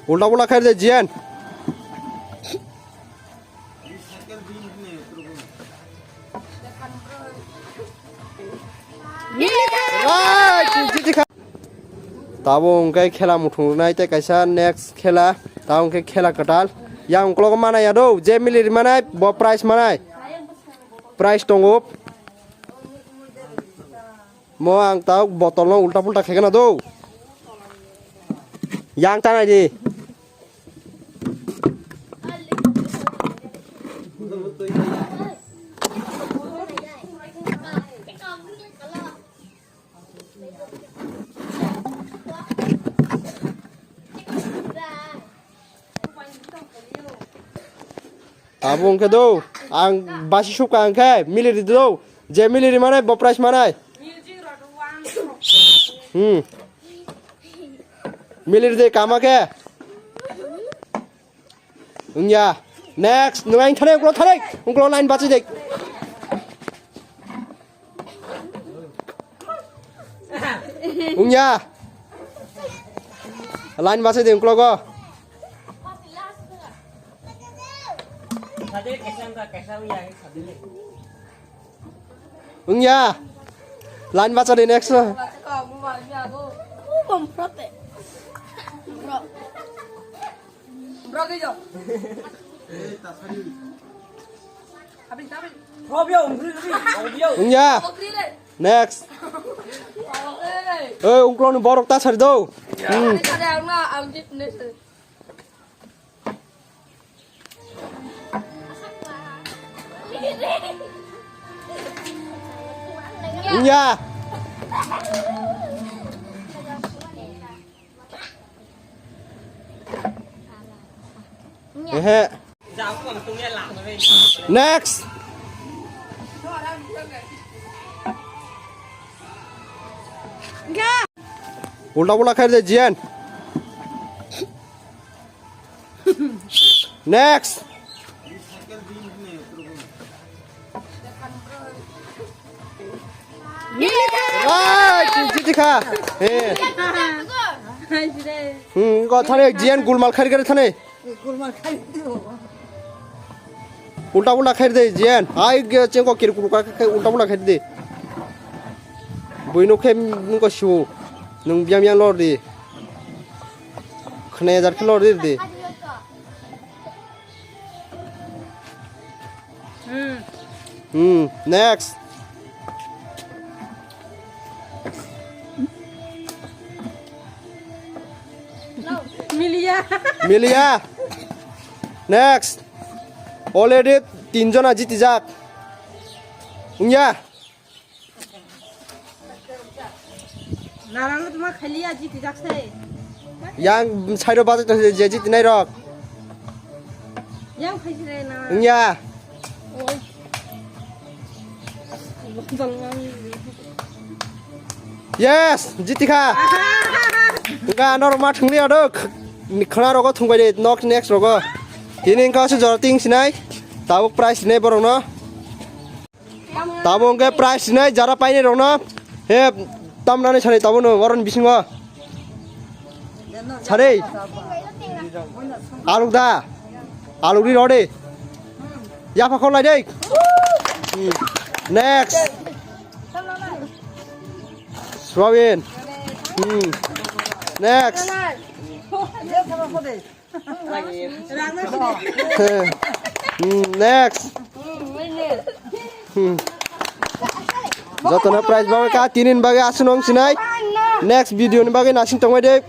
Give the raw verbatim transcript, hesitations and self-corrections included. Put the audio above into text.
Ulta pulta khaide Jian. Right, jiti kha. Tabo hwnkhe khela muthungnai tei kaisa next khela. Tabo hwnkhe khela kwtal. Yang uklogo manai ya do, je milir manai, bo prize manai. Prize tongo. Mo ang tau botol no ulta pulta khaikhe na do. Yang tanai di. Abo wngkhe do, ang basi sukha hwnkhe miliri do, je miliri manai bo prize manai. Hmm. Miliri de kama khe. Wngya. Next, nwng ang thanai, ungkolo thanai. Ungkolo line bachi de. Wngya. Line bachi de ungkologo. Wngya. Line bacha de next. Wngya. Next. Oi, ungklo ni borok ta sari do. Hmm. Wngya. Ehe. Next. Ulta pulta khaide Jian. Next. Right, jiti kha. He. Hmm, ko thare Jian gulmal khari khari thane. Ulta pulta khaide Jian. Ai ge chengko kir kuru ka ulta pulta khaide. Buino khe nungko siwo. Nung biang biang lor di. Khne jar khe lor di di. Hmm. Hmm, next. Miliya. Miliya. Next. Already tinjona jitijak. Wngya. Narang no tuma khaliya jiti jak se. Yang side o bajak tong je jiti nai rok. Yang khai se na. Wngya. Oi. Yes, jiti kha. Wngkha norok ma thwngli adok. Khwna rogo thwngbai de nok next rogo. Tini wngkha se jora ting sinai. Tabuk prize sinai borok no. Tamo hwnkhe prize rinai jara painai rokno. He, tamnani sari tamo no oroni bisingo. Sari. Aluk da. Aluk ri rode. Yapha kholai dei. Hmm. Next. Swabin. Hmm. Next. Hmm, next. Hmm. Jotono prize bagwi ka tinin bagwi aswk nung sinai. Next video ni bagwi nasing tongbai de.